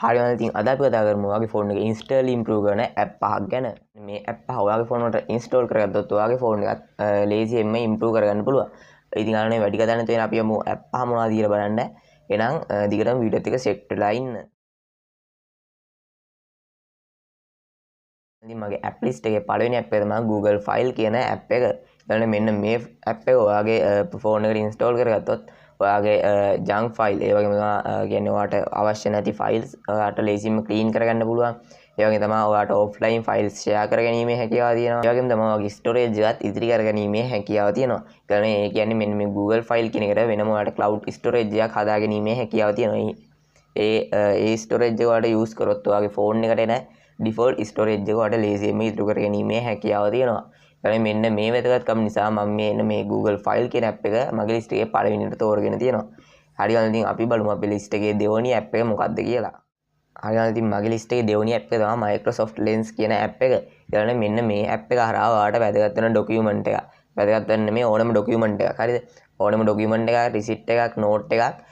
හරි ඉතින් අද අපි කතා කරමු ඔයාගේ ෆෝන් එක ඉන්ස්ටෝල් ඉම්ප්‍රූව් කරන ඇප් පහක් ගැන. මේ ඇප් පහ ඔයාගේ ෆෝන් වලට ඉන්ස්ටෝල් කරගත්තොත් ඔයාගේ ෆෝන් එකත් ලේසියෙන්ම ඉම්ප්‍රූව් කරගන්න පුළුවන්. ඉතින් අනේ වැඩි කතා නැතුව අපි යමු ඇප් පහ මොනවද කියලා බලන්න. එහෙනම් දිගටම වීඩියෝත් එක්ක සෙට් වෙලා ඉන්න. ඉතින් මගේ ඇප් ලිස්ට් එකේ පළවෙනි ඇප් එක තමයි Google File කියන ඇප් එක. ඊළඟට මෙන්න මේ ඇප් එක ඔයාගේ ෆෝන් එකට ඉන්ස්ටෝල් කරගත්තොත් ඔයාගේ ජංක් ෆයිල්, ඒ වගේම තමයි කියන්නේ ඔයාට අවශ්‍ය නැති ෆයිල්ස් ඔයාට ලේසියෙන්ම ක්ලීන් කරගන්න පුළුවන්. ඒ වගේම තමයි ඔයාට ඔෆ්ලයින් ෆයිල්ස් ෂෙයා කරගැනීමේ හැකියාව තියෙනවා. ඒ වගේම තමයි ඔයාගේ ස්ටෝරේජ් එකත් ඉතිරි කරගැනීමේ හැකියාව තියෙනවා. ඒ කියන්නේ ඒ කියන්නේ මෙන්න මේ Google File කියන එකට වෙනම ඔයාට ක්ලවුඩ් ස්ටෝරේජ් එකක් හදාගැනීමේ හැකියාව තියෙනවා. ඒ ඒ ස්ටෝරේජ් එක ඔයාට යූස් කරොත් ඔයාගේ ෆෝන් එකට එන ඩිෆෝල්ට් ස්ටෝරේජ් එක ඔයාට ලේසියෙන්ම ඉතුරු කරගැනීමේ හැකියාව තියෙනවා. ඒ මෙන්න මේ වැදගත්කම නිසා මම මේ Google File කියන ඇප් එක මගේ ලිස්ට් එකේ පළවෙනියට තෝරගෙන තියෙනවා. හරි ඉතින් අපි බලමු අපේ ලිස්ට් එකේ දෙවෙනි ඇප් එක මොකක්ද කියලා. හරි ඉතින් මගේ ලිස්ට් එකේ දෙවෙනි ඇප් එක තමයි Microsoft Lens කියන ඇප් එක. ඊළඟට මෙන්න මේ ඇප් එක හරහා ඔයාලට වැදගත් වෙන ඩොකියුමන්ට් එකක්. වැදගත් වෙන්නේ මේ ඕනම ඩොකියුමන්ට් එකක්. හරිද? ඕනම ඩොකියුමන්ට් එකක්, රිසිට් එකක්, නෝට් එකක්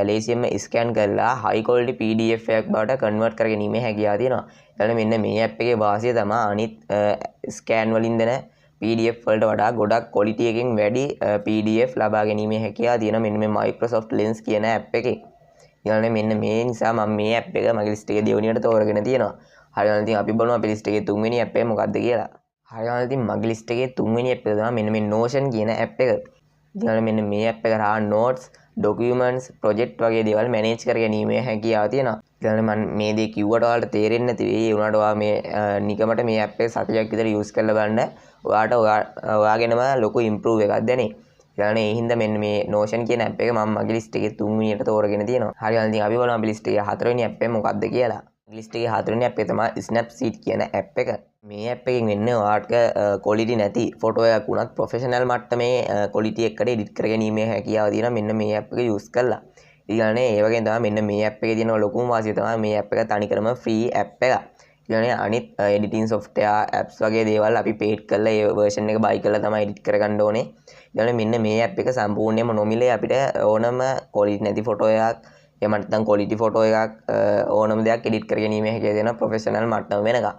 ලේසියෙන්ම ස්කෑන් කරලා හයි ක්වොලිටි PDF එකක් බවට කන්වර්ට් කරගැනීමේ හැකියාව තියෙනවා. ඊළඟට මෙන්න මේ ඇප් එකේ වාසිය තමයි අනිත් ස්කෑන් වලින් දෙන PDF වලට වඩා ගොඩක් ක්වොලිටි එකකින් වැඩි PDF ලබා ගැනීමේ හැකියාව තියෙන මෙන්න මේ Microsoft Lens කියන ඇප් එකේ. ඊළඟට මෙන්න මේ නිසා මම මේ ඇප් එක මගේ ලිස්ට් එකේ දෙවෙනියට තෝරගෙන තියෙනවා. හරි ඉතින් අපි බලමු අපේ ලිස්ට් එකේ තුන්වෙනි ඇප් එක මොකක්ද කියලා. හරි ඉතින් මගේ ලිස්ට් එකේ තුන්වෙනි ඇප් එක තමයි මෙන්න මේ Notion කියන ඇප් එක. ඊළඟට මෙන්න මේ ඇප් එක හරහා notes, documents, project වගේ දේවල් මැනේජ් කරගැනීමේ හැකියාව තියෙනවා. ඊළඟට මම මේ දේ කිව්වට ඔයාලට තේරෙන්නේ නැති වෙයි. ඒ වුණාට ඔයා මේ නිකමට මේ ඇප් එක සතියක් විතර යූස් කරලා බලන්න. ඔයාට ඔයාගෙනම ලොකු ඉම්ප්‍රූව් එකක් දැනේ. ඊළඟට ඒ හින්දා මෙන්න මේ Notion කියන ඇප් එක මම මගේ ලිස්ට් එකේ තුන්වෙනියට තෝරගෙන තියෙනවා. හරි ඉතින් අපි බලමු අපේ ලිස්ට් එකේ හතරවෙනි ඇප් එක මොකක්ද කියලා. ලිස්ට් එකේ හතරවෙනි ඇප් එක තමයි Snapseed කියන ඇප් එක. මේ ඇප් එකෙන් වෙන්නේ ඔයාට ක්වොලිටි නැති ෆොටෝ එකක් වුණත් ප්‍රොෆෙෂනල් මට්ටමේ ක්වොලිටි එකකට එඩිට් කරගැනීමේ හැකියාව තියෙනවා මෙන්න මේ ඇප් එක යූස් කරලා. ඊළඟට ඒ වගේම තමයි මෙන්න මේ ඇප් එකේ තියෙන ලොකුම වාසිය තමයි මේ ඇප් එක තනිකරම ෆ්‍රී ඇප් එකක්. ඊළඟට අනිත් එඩිටිං සොෆ්ට්වෙයාර් ඇප්ස් වගේ දේවල් අපි පේඩ් කරලා ඒ වර්ෂන් එක බයි කරලා තමයි එඩිට් කරගන්න ඕනේ. ඊළඟට මෙන්න මේ ඇප් එක සම්පූර්ණයෙන්ම නොමිලේ අපිට ඕනම ක්වොලිටි නැති ෆොටෝ එකක්, එහෙම නැත්නම් ක්වොලිටි ෆොටෝ එකක් ඕනම දෙයක් එඩිට් කරගැනීමේ හැකියාව තියෙනවා ප්‍රොෆෙෂනල් මට්ටම වෙනකම්.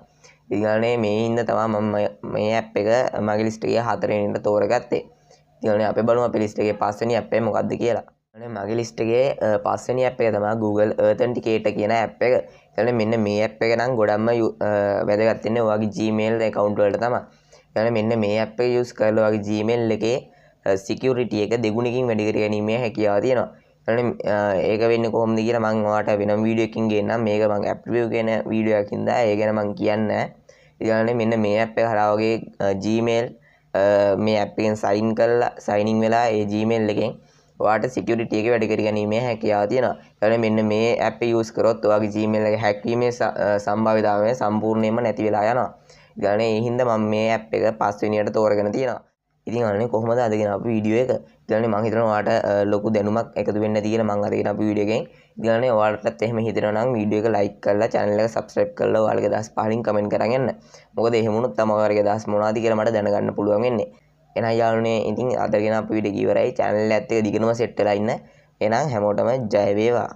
ඊළඟට මේ හින්දා තමයි මම මේ ඇප් එක මගේ ලිස්ට් එකේ හතරවෙනියට තෝරගත්තේ. ඊළඟට අපි බලමු අපේ ලිස්ට් එකේ පස්වෙනි ඇප් එක මොකක්ද කියලා. මගේ ලිස්ට් එකේ පස්වෙනි ඇප් එක තමයි Google Authenticator කියන ඇප් එක. ඊළඟට මෙන්න මේ ඇප් එක නම් ගොඩක්ම වැදගත් වෙන්නේ ඔයාගේ Gmail account වලට තමයි. ඊළඟට මෙන්න මේ ඇප් එක යූස් කරලා ඔයාගේ Gmail එකේ සිකියුරිටි එක දෙගුණකින් වැඩි කර ගැනීමේ හැකියාව තියෙනවා. ඊළඟට ඒක වෙන්නේ කොහොමද කියලා මම ඔයාලට වෙනම වීඩියෝ එකකින් ගේන්නම්. මේක මම ඇප් රිවිව් කියන වීඩියෝ එකක් හින්දා ඒ ගැන මම කියන්නේ නැහැ. ඊළඟට මෙන්න මේ ඇප් එක හරහා ඔයාගේ Gmail මේ ඇප් එකෙන් සයින් කරලා සයින් ඉන් වෙලා ඒ Gmail එකෙන් ඔයාට සිකියුරිටි එක වැඩි කර ගැනීමේ හැකියාව තියෙනවා. ඒ වගේම මෙන්න මේ ඇප් එක යූස් කරොත් ඔයාගේ Gmail එක හැක් වීමේ සම්භාවිතාවය සම්පූර්ණයෙන්ම නැති වෙලා යනවා. ඊළඟට ඒ හින්දා මම මේ ඇප් එක පස්වෙනියට තෝරගෙන තියෙනවා. ඉතින් අනේ කොහොමද අද ගෙන අපේ වීඩියෝ එක? ඊළඟට මං හිතනවා ඔයාට ලොකු දැනුමක් එකතු වෙන්න ඇති කියලා මං අද ගෙන අපේ වීඩියෝ එකෙන්. ඊළඟට ඔයාලටත් එහෙම හිතෙනවා නම් වීඩියෝ එක ලයික් කරලා චැනල් එක සබ්ස්ක්‍රයිබ් කරලා ඔයාලගේ අදහස් පහලින් කමෙන්ට් කරන් යන්න. මොකද එහෙම වුණොත් තමයි ඔයාලගේ අදහස් මොනවද කියලා මට දැනගන්න පුළුවන් වෙන්නේ. එහෙනම් යාළුවනේ ඉතින් අද ගෙන අපේ වීඩියෝ එක ඉවරයි. චැනල් එකත් එක්ක දිගටම සෙට් වෙලා ඉන්න. එහෙනම් හැමෝටම ජය වේවා.